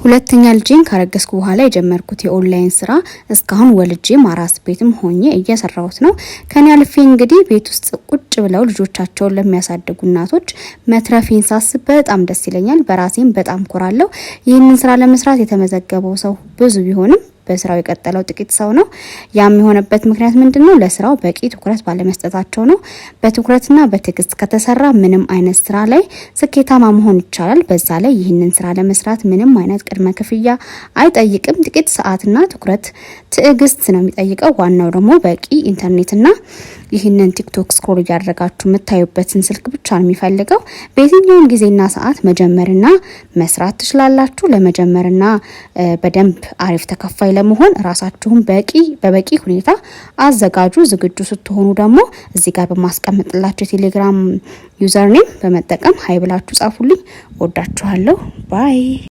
ሁለተኛ ልጄን ካረገዝኩ በኋላ የጀመርኩት የኦንላይን ስራ እስካሁን ወልጄ አራስ ቤትም ሆኜ እየሰራሁት ነው። ከኔ አልፌ እንግዲህ ቤት ውስጥ ቁጭ ብለው ልጆቻቸውን ለሚያሳድጉ እናቶች መትረፌን ሳስብ በጣም ደስ ይለኛል። በራሴም በጣም ኮራለሁ። ይህንን ስራ ለመስራት የተመዘገበው ሰው ብዙ ቢሆንም በስራው የቀጠለው ጥቂት ሰው ነው። ያም የሆነበት ምክንያት ምንድን ነው? ለስራው በቂ ትኩረት ባለመስጠታቸው ነው። በትኩረትና በትዕግስት ከተሰራ ምንም አይነት ስራ ላይ ስኬታማ መሆን ይቻላል። በዛ ላይ ይህንን ስራ ለመስራት ምንም አይነት ቅድመ ክፍያ አይጠይቅም። ጥቂት ሰዓትና ትኩረት፣ ትዕግስት ነው የሚጠይቀው። ዋናው ደግሞ በቂ ኢንተርኔትና ይህንን ቲክቶክ scroll እያደረጋችሁ የምታዩበትን ስልክ ብቻ ነው የሚፈልገው። በየትኛውም ጊዜና ሰዓት መጀመርና መስራት ትችላላችሁ። ለመጀመርና በደንብ አሪፍ ተከፋይ ለመሆን ራሳችሁን በበቂ ሁኔታ አዘጋጁ። ዝግጁ ስትሆኑ ደግሞ እዚህ ጋር በማስቀምጥላችሁ የቴሌግራም username በመጠቀም hi ብላችሁ ጻፉልኝ። ወዳችኋለሁ። Bye።